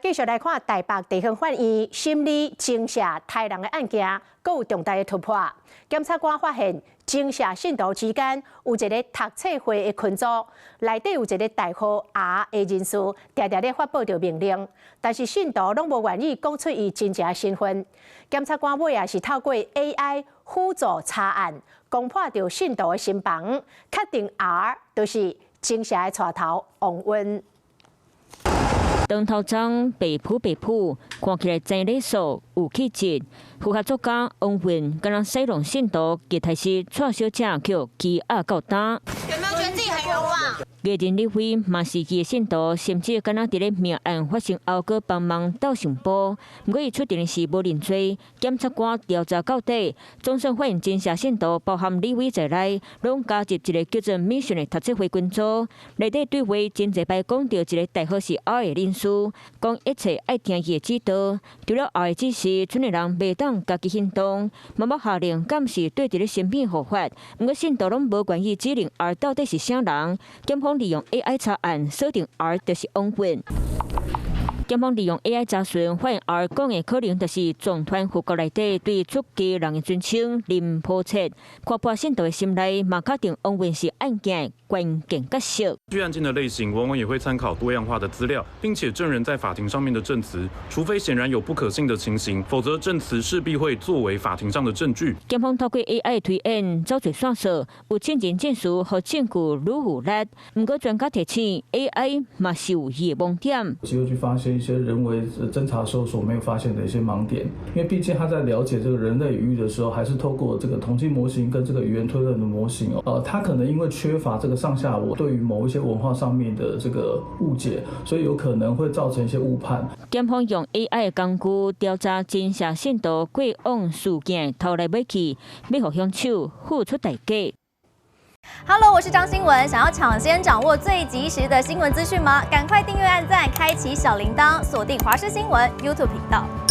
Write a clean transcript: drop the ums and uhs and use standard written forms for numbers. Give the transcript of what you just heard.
繼續來看台北地方法院審理情殺刣人的案件，閣有重大的突破。檢察官發現情殺信徒之間有一个讀冊會的群組，內底有一个代號 R 的人士，定定咧發布著命令，但是信徒攏無願意講出伊真正身份。檢察官尾仔是透過 AI 輔助查案，攻破著信徒的心防，確定 R 就是情殺的帶頭王溫。長頭鬃白膚白膚，看起來真禮數，有氣質，符合作家王雲，敢若西龍信徒，吉他是蔡小姐叫欺壓到今。有沒有覺得自己很冤枉？藝人李飛嘛是伊的信徒，甚至敢若佇咧命案發生後，閣幫忙鬥相報。毋過伊出庭時無認罪，檢察官調查到底，總算發現真正信徒包含李飛在內，攏加入一個叫做 Mission 的讀冊會群組。內底對話真濟擺講著一个代號是 R 的人士，講一切愛聽伊的指導。除了 R 的指示，村裡人袂當家己行動，嘛捌下令監視對佇咧身邊護法。毋過信徒攏無願意指認 R 到底是啥人。檢方利用 AI 查案，鎖定 R 就是王雲。檢方利用 AI 查詢，發現 R 講的可能就是藏傳佛教內底對出家人的尊稱仁波切，看破信徒的心內，嘛確定王雲是案件的關鍵角色。據案件的類型，往往也會參考多樣化的資料，並且證人在法庭上面的證詞，除非顯然有不可信的情形，否則證詞勢必會作為法庭上的證據。檢方透過 AI 推演，找出線索，有證人證詞予證據愈有力。毋過專家提醒，AI 嘛是有伊的盲點。機會去發現一些人為偵查時候所沒有發現的一些盲點，因為畢竟他在了解這個人類語義的時候，還是透過這個統計模型跟這個語言推論的模型哦。他可能因為缺乏這個上下文對於某一些文化上面的這個誤解，所以有可能會造成一些誤判。檢方用 AI 的工具調查真邪信徒過往事件頭來尾去，欲予兇手付出代價。 Hello，我是張新文。想要搶先掌握最及時的新聞資訊嗎？趕快訂閱、按讚、開啟小鈴鐺，鎖定華視新聞 YouTube 頻道。